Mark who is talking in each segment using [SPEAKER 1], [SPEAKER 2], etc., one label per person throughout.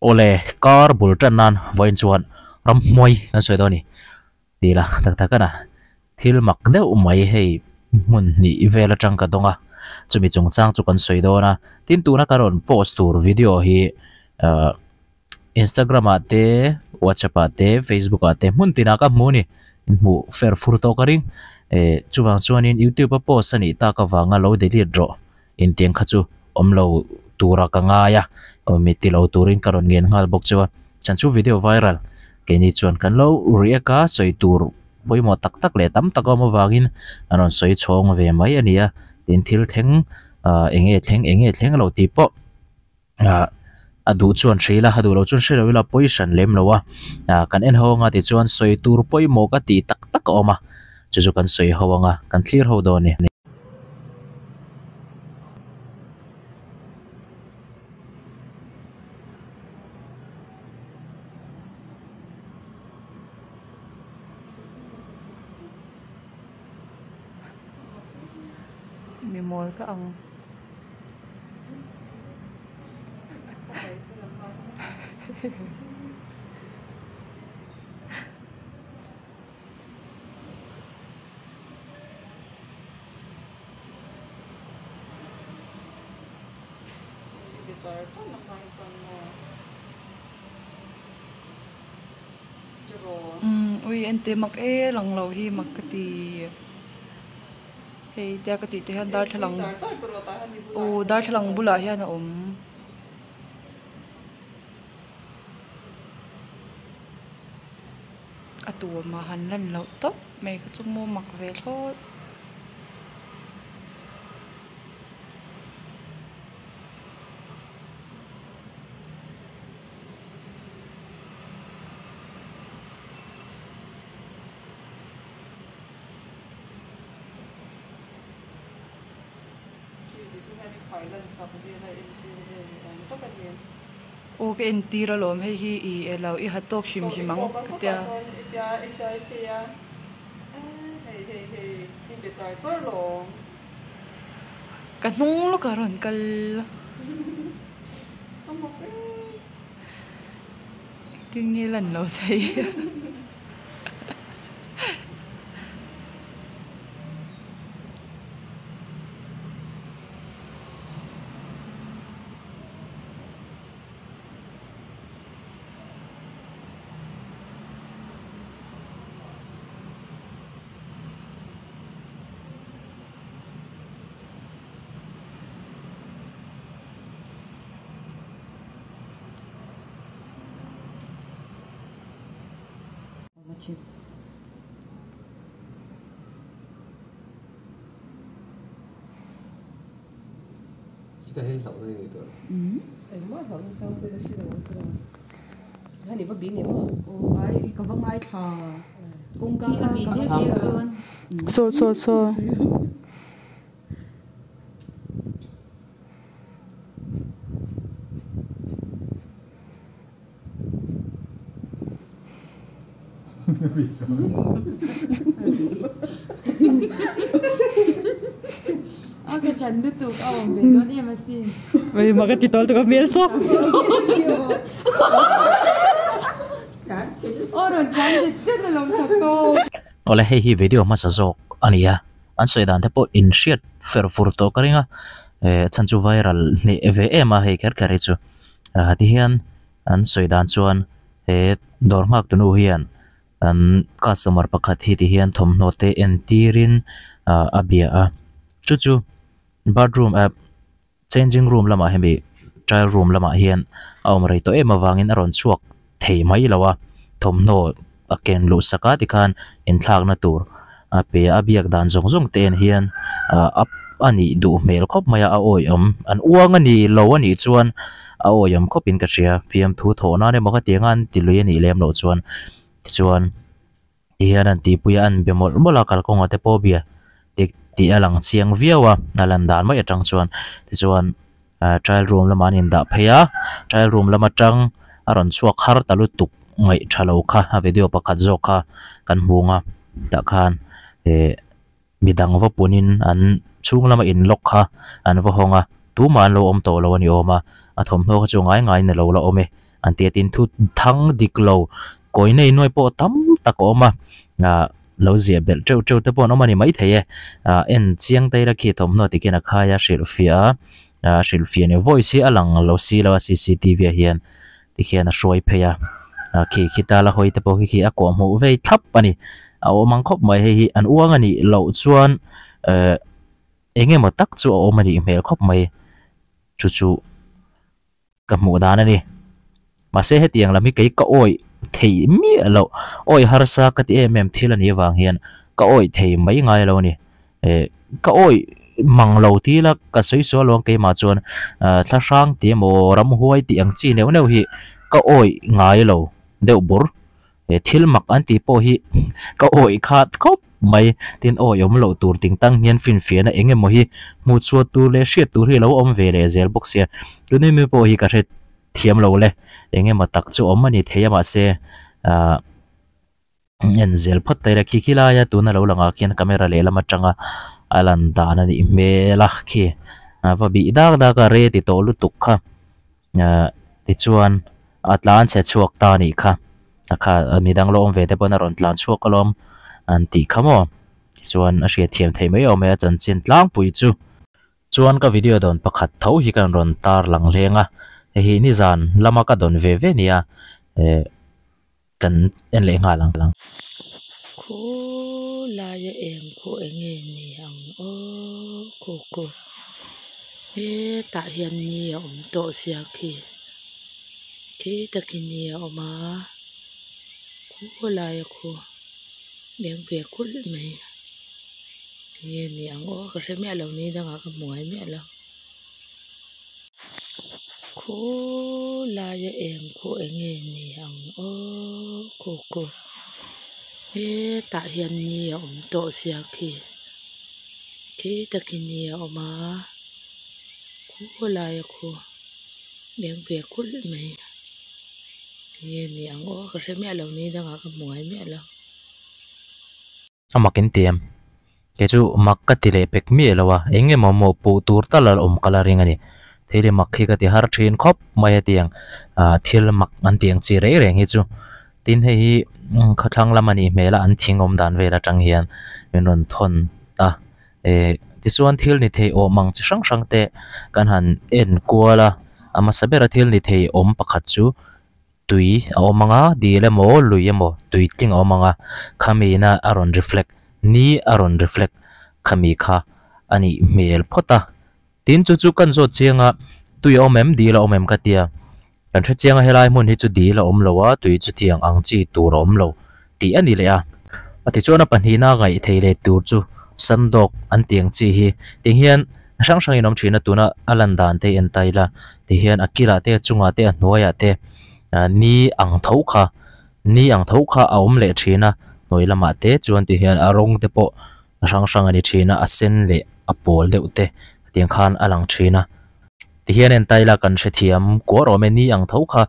[SPEAKER 1] Awle, kar bul tan nan vawiin chuan ramhmuai kan sawi dawn a ni tih la tak tak a na. Thil mak deuh mai hei hmun hnih vel atang ka dawng a, chumi chungchang chu kan sawi dawn a. Tin, tuna ka rawn post tur video hi ahh Instagram ah te, WhatsApp ah te, Facebook ah te hmun tinah ka hmu a ni. Inhmuh fer fur tawh ka ring. Eh chuvang chuanin YouTube a post a nih tak avanga lo delete rawh intiang kha chu awm lo tura ka ngai a, mi ti lo turin ka rawn ngen nghal bawk chu a. Chan chu video viral keini chuan kan lo react a, sawi tur pawimawh tak tak leh tam tak a awm avangin an rawn sawi chhawng ve mai a ni a. Tin thil thleng ah eng nge thleng eng nge thleng lo tih pawh. ah a duh chuan hre ila a duh loh chuan hre lo ila pawi hran lem lo a ah kan en ho anga tichuan sawi tur pawimawh ka tih tak tak a awm a chu chu kan sawi ho anga kan thlir ho dawn a ni.
[SPEAKER 2] Mi mawl ka ang. Umm ui ente mak e lang lo hi mak ka ti. Hei tia ka tih te hian darthlalang aw darthlalang bulah hian a awm. A tur mah han lan loh tawp mai kha chu maw mak ve thlawt. Aw ka entir alawm hei hi i elo i ha tawk hrim hrim ang ka tia. Ka hnung lawk a rawn kal. Engtin nge lan lo thei. Saw saw saw.
[SPEAKER 1] Awle hei hi video hmasa zawk a ni a an sawi dan te pawh in hriat fer fur tawh ka ring a eh chhan chu viral hneh ve em a hei kher kher hi chu ah ti hian An sawi dan chuan he dawr nghak tunu hian an customer pakhat hi ti hian thawmhnaw te entirin ah a bia a chu chu bathroom ah changing room lamah hemi trial room lamah hian a awm rei tawh em avangin a rawn chhuak thei mai lo a thawmhnaw a ken luh sak a tikhan inthlakna tur a pe a biak dan zawng zawng te en hian ah a a nih duh hmel khawp mai a a awihawm an uang a ni lo a nih chuan a awihawm khawp in ka hria fiamthu thawh nan emaw khatiang a an ti lui a nih lem loh chuan tichuan tihian an tihpui a an be mawlh mawlh a kalkawngah te pawh bia tik tih a lang chiang viau a a lan dan mai atang chuan tichuan ah trial room lamah an indah phei a trial room lam atang a rawn chhuak har ta lutuk ngaih tha lo kha a video pakhat zawk kha kan hmu ang a tah khan eh midang va punin an chhung lama in lock kha an va hawng a tumah an lo awm tawh lo a ni awm a a thawmhnaw kha chu ngai ngaiin a lo la awm e. an ti a tin thu thang dik lo kawi nei nuai pawh tam tak a awm a ah lo ziah belh teuh teuh te pawh an awm a ni maithei e ah en chiang te ila khi thawmhnaw ti khian a khai a hrilhfiah a ah hrilhfiah ni voice hi a lang lo si lo a c c t v ah hian tikhian a hruai phei a ah khi khita la hawi te pawh khi khi a kawh hmuh vei thlap a ni a awm ang khawp mai hei hi an uang a nih loh chuan eh eng emaw tak chu a awm a nih hmel khawp mai chu chu ka hmuh dan a ni mahse hetiang lam hi kei ka awih theih miah loh awih harsa ka ti em em thil a nih avang hian ka awih thei mai ngai lo a ni. Eh ka awih mang lo ti ila ka sawi sual lo ang keimah chuan ah thla hrang tih emaw ramhuai tih ang chi neuh neuh hi ka awih ngai lo deuh bur eh thil mak an tih pawh hi ka awih khat khawp mai tin awih awm loh tur ting tang hian finfiahna eng emaw hi hmuh chhuah tur leh hriat tur hi a lo awm ve leh zel bawk sia tuni mi pawh hi ka hre thiam lo le eng emaw tak chu awm a ni thei a mahse ah. En zel phawt ta ila khi khi laia tuna lo langah khian camera lehlam atanga a lan dan a nih hmel a khi a va bih dak dak a re ti tawh lutuk kha ahh tichuan a tlan chhe chhuak ta a nih kha a kha midang lo awm ve te pawn a rawn tlan chhuak alawm an tih kha maw tichuan a hriatthiam theih mai awm e a chanchin tlangpui chu. Chuan ka video dawn pakhat tho hi kan rawn tar lang hleng a hei hi nizan lama ka dawn ve ve nia eh. Kan en leh nghal ang.
[SPEAKER 3] Khawlaia eng khu enge ni ang aw khaw khaw hetah hian ni a awm tawh sia khi khi takin ni a awm a khawlaia khu eng ve kulh mai enge ni ang aw ka hre miah lo ni dangah ka hmu ngai miah lo. Khawlaia eng khu enge ni ang aw khaw khaw hetah hian ni a awm tawh sia khi khi takin ni a awm a khawlaia khu eng ve kulh mai enge ni ang aw ka hre miah lo ni dangah ka hmu ngai miah lo.
[SPEAKER 1] A mak in ti em? Kei chu mak ka ti leh pek miah lo a, eng emaw maw puh tur tal a awm ka la ring a ni. Thil hi mak hi ka ti har thin khawp mai a tiang ah thil mak an tih ang chi reng reng hi chu. Tin hei hi khawthlang lam a nih hmel a an thing awm dan vel atang hian min rawn thawn a. Eh tichuan thil ni thei awm ang chi hrang hrang te kan han en kual a, a hmasa bera thil ni thei awm pakhat chu tui a awm ang a, dil emaw lui emaw tui tling a awm ang a, khami ina a rawn reflect ni a rawn reflect khami kha a nih hmel phawt a, tin chu chu kan zawt chiang a tui a awm em dil a awm em ka tia, kan hre chiang a helai hmun hi chu dil a awm lo a tui chutiang ang chi tur a awm lo tih a ni leh a, a tichuan a pahnihna ngaih thei leh tur chu sandawk an tih ang chi hi tiang hian a hrang hrangin a awm thin a tuna a lan dan te hi en ta ila tihian a kilah te a chungah te a hnuaiah te ah ni ang tho kha ni ang tho kha a awm leh thin a hnuai lamah te chuan tihian a rawng te pawh a hrang hrang a ni thin a a sen leh a pawl deuh te tiang khan a lang thin a tihian en ta ila kan hrethiam kuar awm e ni ang tho kha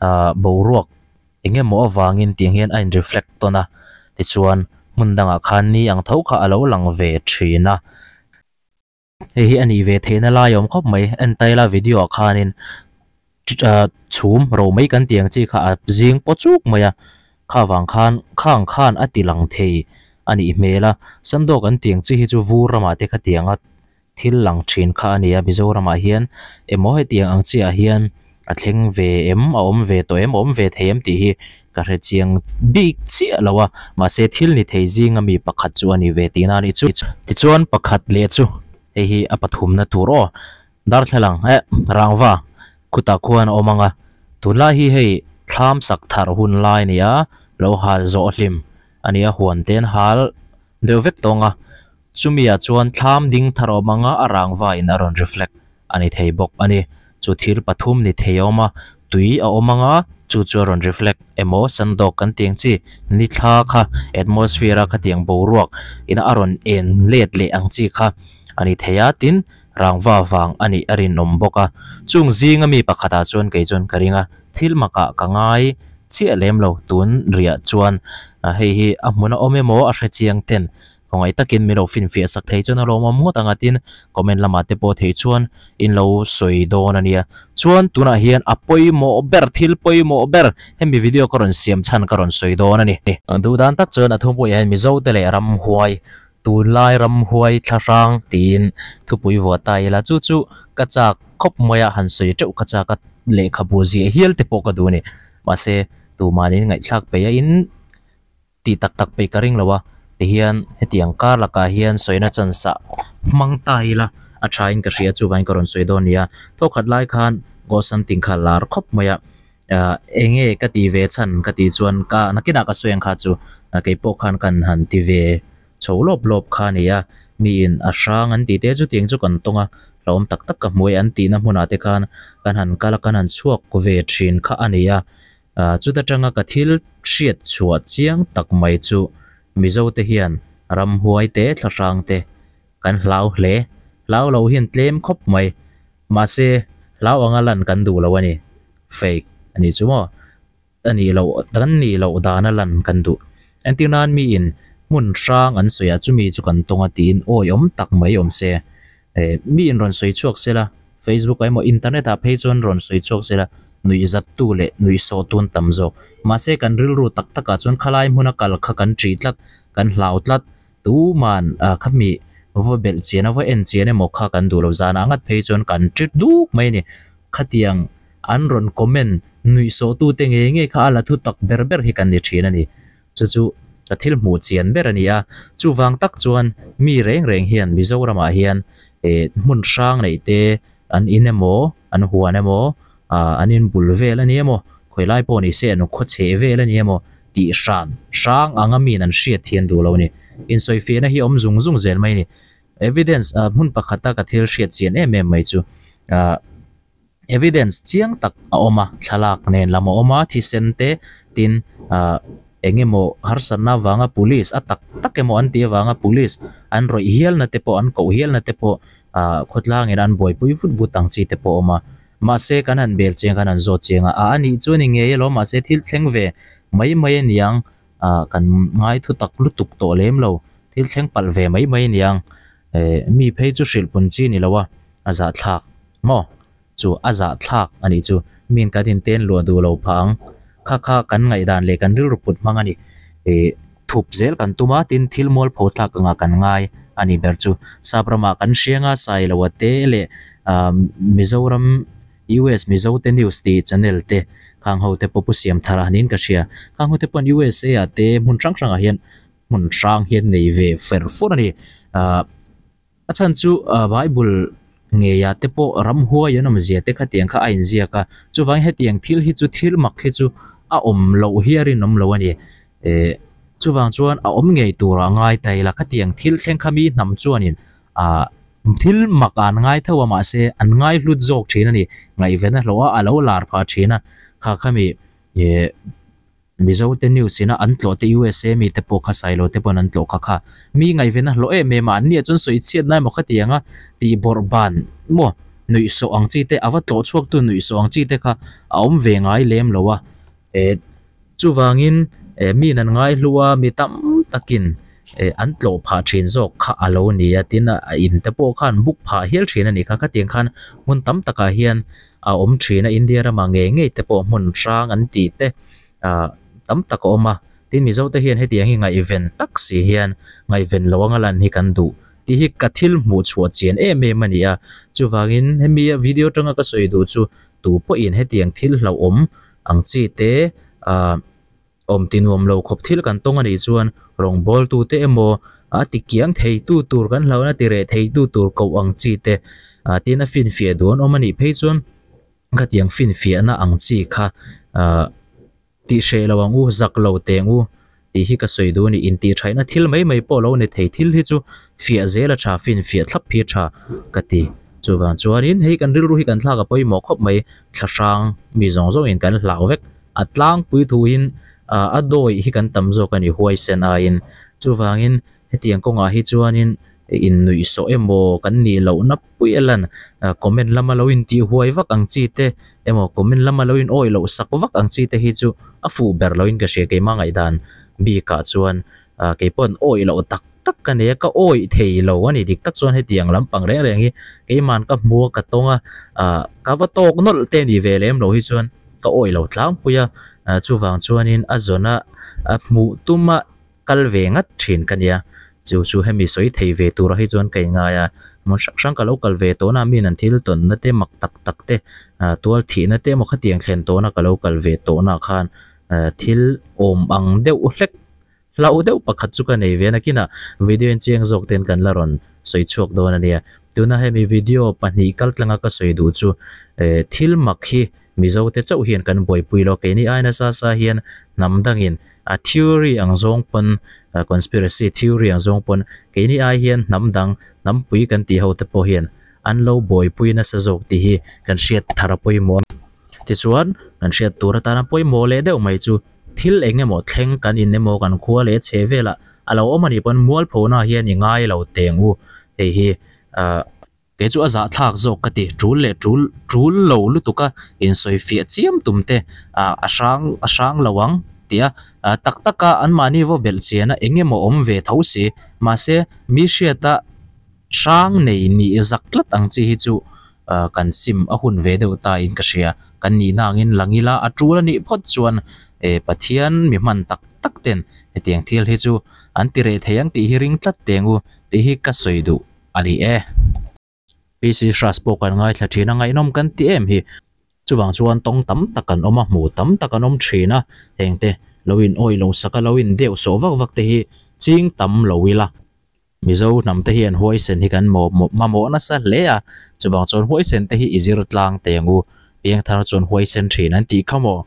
[SPEAKER 1] ah boruak. Eng emaw avangin tiang hian a in reflect tawn a, tichuan hmun dangah khan ni ang tho kha a lo lang ve thin a. Hei hi a nih ve theihna lai a awm khawp mai, entaila video ah khanin chhum ro mai kan tih ang chi kha a zing paw chuk mai a, kha vang khan khang khan a ti lang thei a nih hmel a, sandawk an tih ang chi hi chu vur ramah te khatiang a thil lang thin kha a ni a Mizoramah hian emaw hetiang ang chiah hian a thleng ve em a awm ve tawh em a awm ve thei em tih hi ka hre chiang bik chiah lo a mahse thil ni thei zinga mi pakhat chu a ni ve tihna a nih chu tichuan pakhat leh chu hei hi a pathumna tur aw darthlalang eh rangva khutah khuan a awm ang a tunlai hi hei thlam sak thar hun lai a ni a lo hal zawh hlim a ni a huan te an hal deuh vek tawng a. Chumi ah chuan thlam ding thar awm anga a rangva in a rawn reflect a ni thei bawk a ni. Chu thil pathum ni thei a awm a, tui a awm anga chu chu a rawn reflect emaw sandawk kan tih ang chi ni thla kha atmosphere a khatiang boruak ina a rawn en let leh ang chi kha a ni thei a, tin rangva vang a nih a rinawm bawk a. Chung zinga mi pakhatah chuan kei chuan ka ring a, thil makah ka ngai chiah lem lo tun riah chuan hei hi a hmun a awm emaw a hre chiang ten. Khawngaih takin min lo finfiah sak thei chuan a lawmawm ngawt ang a tin comment lamah te pawh theih chuan in lo sawi dawn a nia. Chuan tunah hian a pawimawh ber thil pawimawh ber hemi video ka rawn siam chhan ka rawn sawi dawn a ni. Duh dan tak chuan a thupuiah hian Mizo te leh ramhuai tunlai ramhuai thlahrang tiin thupui vuah ta ila chu chu ka chak khawp mai a han sawi teuh ka chak a lehkhabu ziah hial te pawh ka duh a ni. Mahse tumanin ngaihthlak peih a in tih tak tak peih ka ring lo a tihian hetiang kar lakah hian sawina chance ah hmang ta ila a tha in ka hria chuvangin ka rawn sawi dawn a ni a thawkhat lai khan ghost hunting kha lar khawp mai a ah eng nge ka tih ve chhan ka tih chuan ka nakinah ka sawi ang kha chu keipawh khan kan han ti ve chho lawp lawp kha a ni a miin a hrang an tih te chutiang chu kan tawng a hlauhawm tak tak ka hmuh e an tihna hmunah te khan kan han kal a kan han chhuak ve thin kha a ni a. Chuta tanga ka thil hriat chhuah chiang tak mai chu Mizote hian ramhuai te thlahrang te kan hlau hle. Hlau lo hian tlem khawp mai. Mahse, hlau anga lan kan duh lo a ni. Fake a nih chu maw? A nih loh, kan nih loh dana lan kan duh. Entir nan miin hmun hrang an sawi ah chumi chu kan tawng a tiin awi awm tak mai awm se. Mi in rawn sawi chhuak sela, Facebook ah emaw internet ah phei chuan rawn sawi chhuak sela, nuih zat tu leh nuih sawh tu an tam zawk. Mahse kan rilru tak tak ah chuan khalai hmuna kal kha kan ṭih tlat, kan hlau tlat, tuman khami va belh chian a va en chian emaw kha kan duh lo zanah ngat phei chuan kan ṭit duk mai a ni. Khatiang an rawn comment nuih sawh tu te ngei ngei kha a la thu tak ber ber hi kan ni ṭhin a ni. Chu chu ka thil hmuh chian ber a ni a, chuvang tak chuan mi reng reng hian Mizoramah hian eh hmun hrang neih te an in emaw an huan emaw ah an in bul vel a ni emaw khawi lai pawh ni se an khaw chheh vel a ni emaw tih hran hrang anga miin an hriat thian duh lo a ni. Insawifiahna hi a awm zung zung zel mai a ni. Evidence ah hmun pakhata ka thil hriat chian em em mai chu ah. Evidence chiang tak a awm a, thlalak nen lam a awm a, thisen te tin ah eng emaw harsatna avanga police a tak tak emaw an tih avanga police an rawih hialna te pawh an koh hialna te pawh ah khawtlangin an buaipui vut vut ang chi te pawh a awm a. Mahse kan han bel chiang kan han zawt chiang a, a anih chu a ni ngei alawm mahse thil thleng ve mai mai a niang ah kan ngai thu tak lutuk tawh lem lo thil thleng palh ve mai mai a niang eh mi phei chu hrilh pun chi a ni lo a a zahthlak. Maw? Chu a zahthlak a nih chu. Miin kan inten luah duh lo phah ang. Kha kha kan ngaihdan leh kan rilru put hmang a ni. Ih thup zel kan tum a, tin thil mualpho thlak anga kan ngai a nih ber chu. Sap ramah kan hriang a, Sailoa te leh ah Mizoram US Mizo te news tih channel te khang ho te pawh pu siam thar a niin ka hria. Khang ho te pawh USA ah te hmun hrang hrangah hian hmun hrang hian nei ve fer fur a ni. Ah. A chhan chu Bible ngeia te pawh ramhuai an awm zia te khatiang kha a inziak a, chuvangin hetiang thil hi chu thil mak hi chu a awm loh hi a rinawm lo a ni. Eh chuvang chuan a awm ngei turah a ngai ta ila khatiang thil thleng kha mi hnam chuanin ah thil mak an ngai tho a mahse an ngai hlut zawk thin a ni. Ngaihven a hlawh a, a lo lar phah thin a, kha khami eh. Mizo te news ina an tlawh te USA mi te pawh kha Sailo te pawn an tlawh kha kha mi ngaihven a hlawh em em a an nia chuan sawi chhiat na emaw khatiang a tih bawrh ban maw nuih sawh ang chi te a va tlawh chhuak tu nuih sawh ang chi te kha a awm ve ngai lem lo a eh chuvangin eh mi in an ngai hlu a mi tam takin eh an tlawh phah thin zawk kha a lo ni a tin a in te pawh khan buk phah hial thin a nih kha khatiang khan hmun tam takah hian a awm thin a India ramah ngei ngei te pawh hmun hrang an tih te ah tam tak a awm a tin Mizo te hian hetiang hi ngaihven tak si hian ngaihven lo anga lan hi kan duh tih hi ka thil hmuh chhuah chian em em a ni a chuvangin hemi video atanga ka sawi duh chu tu pawhin hetiang thil hlauhawm ang chi te ah. Awm ti nuam lo khawp thil kan tawng a nih chuan rawngbawltu te emaw a ti kiang thei tu tur kan hlauhna ti reh thei tu tur koh ang chi te ah tin a finfiah duh an awm a nih phei chuan khatiang finfiahna ang chi kha ah tih hreh lo ang u zak lo teng u tih hi ka sawi duh a ni intihṭhaihna thil mai mai pawh lo ni thei thil hi chu fiah zel a ṭha finfiah thlap hi a ṭha ka ti chuvang chuanin hei kan rilru hi kan thlak a pawimawh khawp mai thlahrang mi zawng zawngin kan hlau vek. A tlangpui thuin a dawi hi kan tam zawk a ni huaisen aiin. Chuvangin hetiang kawngah hi chuanin innuih sawh emaw kan nih lohna pui a lan comment lama lo intih huai vak ang chi te emaw comment lama lo in awih loh sak vak ang chi te hi chu a fuh ber loin ka hria keimah ngaihdan bikah chuan keipawn awih loh tak. tak ka nei a, ka awih thei lo a ni. Dik tak chuan hetiang lampang reng reng hi keiman ka hmu a, ka tawng a, ah ka va tawk nawlh te ni ve lem lo hi chuan ka awih lo tlangpui a, chuvang chuanin a zawna a hmuh tuma kal ve ngat thin ka nia. Chu chu hemi sawi thei ve tura hi chuan ka ingai a, hmun hrang hrang ka lo kal ve tawhna min an thil tawnna te mak tak tak te, tual thihna te emaw khatiang thlen tawhna ka lo kal ve tawhna khan thil awm ang deuh hlek hlauh deuh pakhat chu ka nei ve a, nakinah video en chiang zawk ten kan la rawn sawi chhuak dawn a nia. Tuna hemi video pahnih kal tlanga ka sawi duh chu thil mak hi Mizo te chauh hian kan buaipui lo, keini ai nasa sa hian hnam dangin a theory ang zawng pawn conspiracy theory ang zawng pawn keini ai hian hnam dang hnampui kan tih ho te pawh hian an lo buaipui nasa zawk tih hi kan hriat thar a pawimawh a. Tichuan kan hriat tur atana pawimawh leh deuh mai chu thil eng emaw thleng kan in emaw kan khua leh chhe velah a lo awm a nih pawn mualphona hian i ngai lo teng u hei hi ah Kei chu a zahthlak zawk ka ti, tul leh tul tul lo lutuk a insawi fiah chiam tum te ah a hrang a hrang lo ang tih a, ah tak tak a anmahni vaw belh chian a eng emaw awm ve tho si, mahse mi hriata hrang nei nih zak tlat ang chi hi chu ah kan sim a hun ve deuh ta in ka hria, kan nihna angin lang ila a tul a nih phawt chuan eh Pathian mi hman tak tak ten hetiang thil hi chu an ti reh thei ang tih hi ring tlat teng u tih hi ka sawi duh. a ni e. PC Hras pawh kan ngaithla thin a, ngaihnawm kan ti em hi. Chuvang chuan tawng tam tak kan awm a, hmu tam tak an awm thin a, hengte lo in awih lo sak a, lo in deuh sawh vak vak te hi ching tam lo ila. Mizo hnam te hian huaisen hi kan mamawh nasa hle a, chuvang chuan huaisen te hi i zir tlang teng u, piangthar chuan huaisen thin an tih kha maw?